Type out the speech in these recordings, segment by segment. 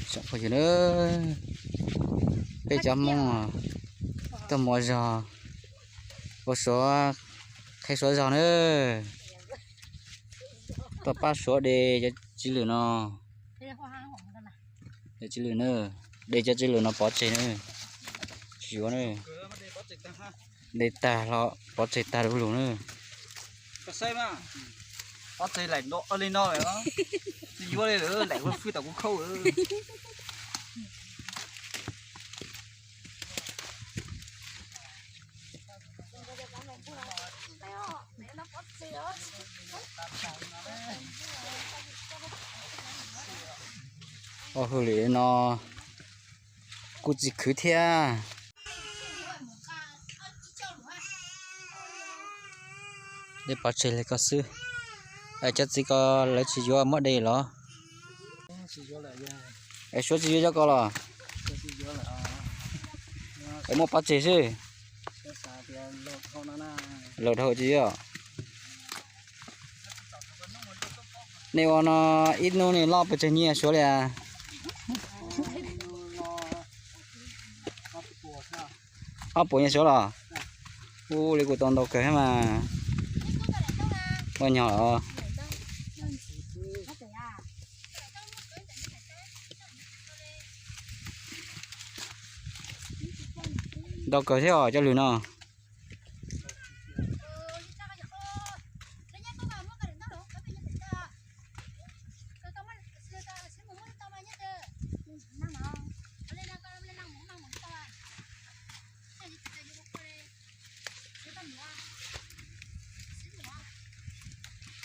Phooj ywg na, peb cov Hmoob tuaj mus ua zog, ua suav, qhib suav zog na, tuaj pab suav de cov txiv lwm no, cov txiv lwm na, de cov txiv lwm no pov tseg na, tsis yuav na, de tag los pov tseg tag du lug na. Pov tseg li no, tsis yuav li lawm, laim ua fwj tom kuv khauj. Ua hauj lwm no kuj tsis khwv thiab. De pov tseg li ko xwb. Cov txiv ko lawv tsis yuav muab de los? Es suav tsis yuav cov ko los? Es muab pov tseg xwb. Laus dhau tsis yuav. Nej ua no ib hnub nej loj pes tsawg nyiaj suav li a? Ob puas nyiaj suav los? Ua li kuj tau ntau kawg thiab mas. Ua nyog los? Ntau kawg thiab os cov lwm no.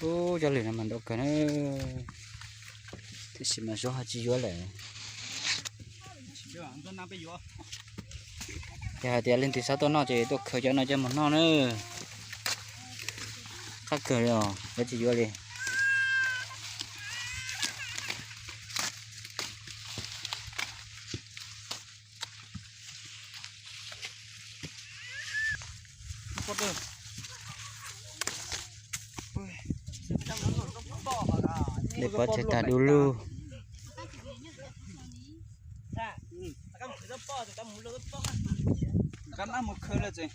Ub, cov lwm no mas ntau kawg na. Tiam sis mas suav ho tsis yuav lawm. Yog hais tias leej twg xav tuaj noj ces tuaj khaws cov no coj mus noj na. Qab kawg li os, lawv tsis yuav li. De pov tseg tag du lug. Kab nab mus khawb lawm tsev,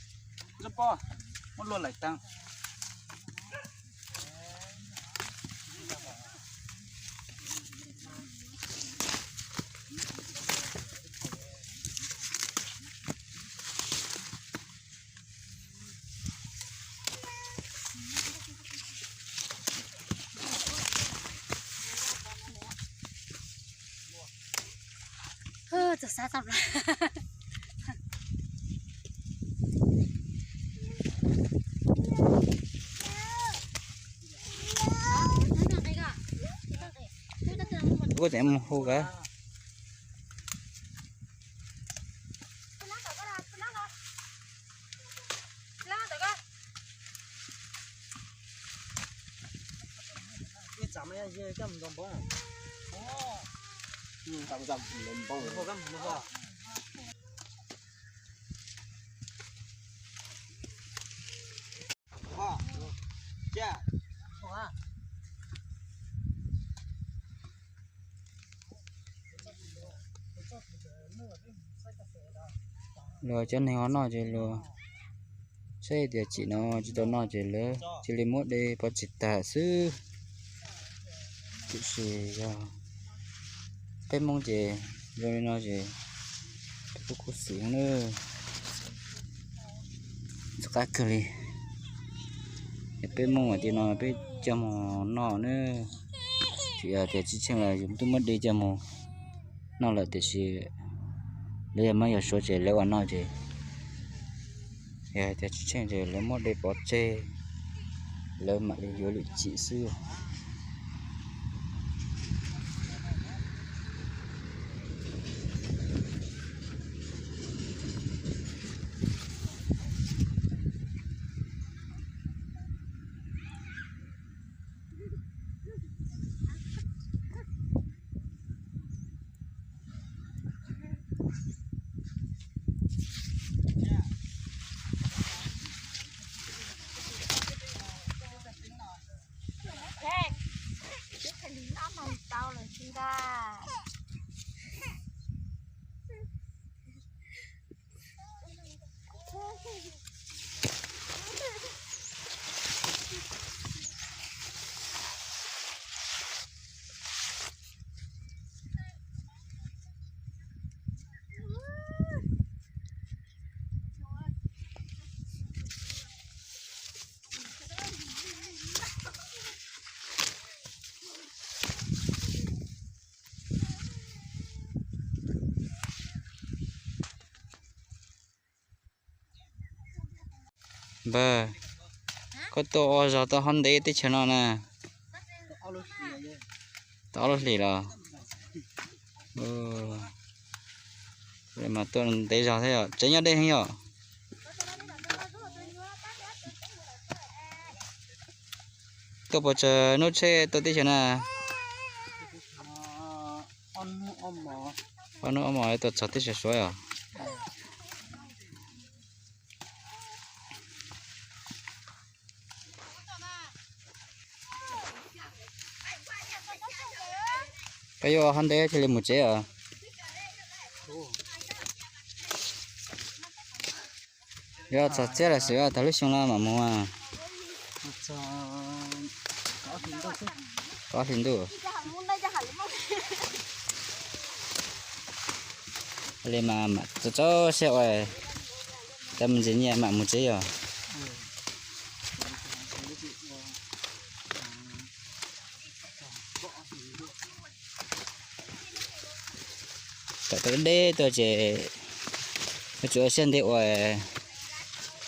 muab luaj laim tag. Kuv tseem mus hu kawg. Luag cov neeg ho noj ces luag saib tias tsim no tsis tau noj ces lawv cia li muab de pov tseg tag xwb. Tiam sis yog peb Hmoob ces zoo li no ces peb kuj khuv xim na. Txog qab kawg li. Peb Hmoob mas tias no peb coj mus noj na. Tsis yog tias tsis tsheej los yus twb muab de coj mus noj lawm tiam sis lawv yog Hmoob yog Suav ces lawv ua noj ces yog tias tsis tsheej ces lawv muab de pov tseg, lawv mam li yuav lwm tsim xwb. Npawg, koj tuaj ua zog tau hov ntev teb chaws no na? Tau ob lub hlis los? Mas tuaj ntev zog thiab yom, tsev nyob deb heev yom. Tuaj puas tsawg hnub tsheb tuaj teb chaws na? Ob hnub ob hmos tuaj txog teb chaws Suav os. Koj yuav ua hov ntev thiaj li mus tsev os? Yuav txog txiab lawm xwb, tag lub xyoo no mam mus. Ob hlis ntuj li mas mam txaus txaus siab ua tau me ntsis nyiaj mam mus tsev yom. Thaum deb deb tuaj ces yuav tsum ua siab ntev ua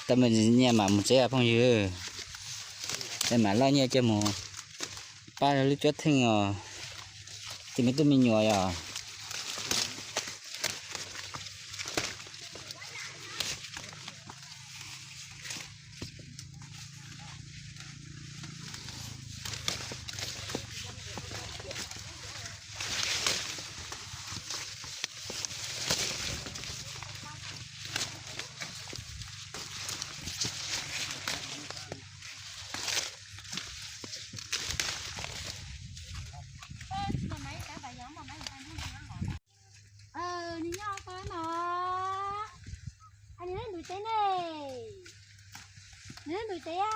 tau me ntsis nyiaj mam mus tsev phooj ywg. Es mam loj nyiaj coj mus pab lub cuab theej os, tej me tub me nyuam yom. Nws nyob ko no. Nws nyob ntug teb ne. Nws nyob ntug teb a.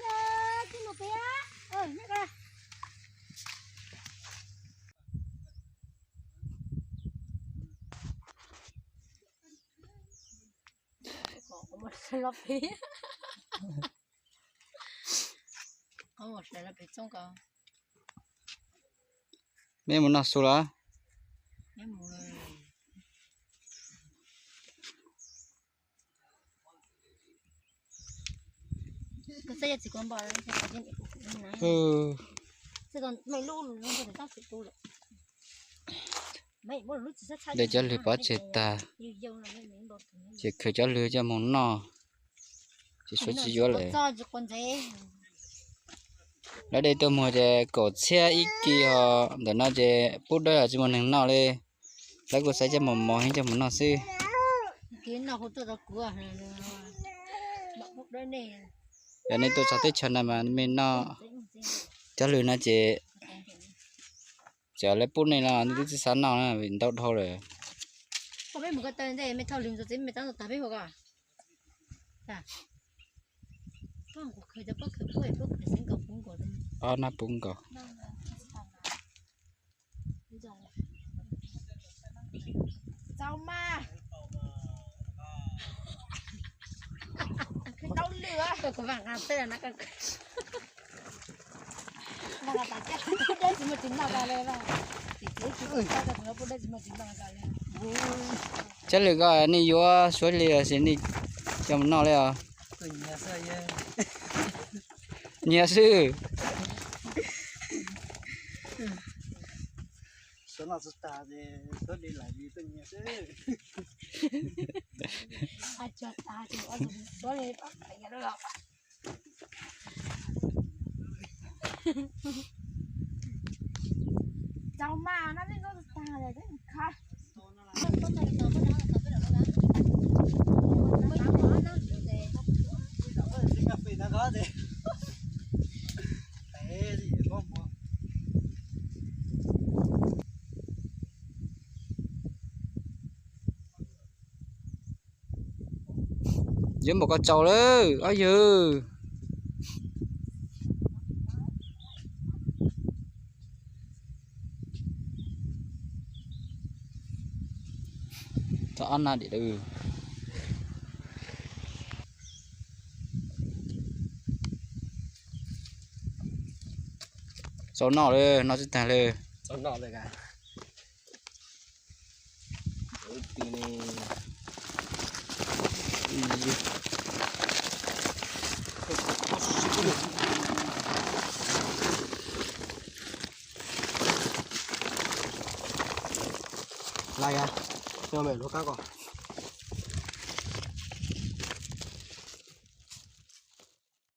Nyob tib ntus teb a. Nyob ko. Mej mus noj su los? Dej cov lwg pov tseg tag, ces khaws cov lwg coj mus noj, tsis suav tsis yuav lawm. Lawv de tuaj muag ces kaum txhiab ib kis os, ntawm no ces pub dawb los tsis muaj neeg noj li. Lawv kuj xav coj mus mos heev coj mus noj xwb. Yog nej tuaj txog teb chaws no mas mej noj cov lwg no ces txawm lawv pub nej los nej twb tsis xav noj na, vim ntau dhau lawm. Ob nab puv nkaus. Cov lwg ko nej yuav suav li los sis nej coj mus noj li os? Nyias xwb. Yuav npaum ko tsaus lawm ob yawg. Txog ob nab dim lawm. Txaus noj lawm, noj tsis tag lawm. Txaus noj lawm. Tag ya, coj me lub kab ko.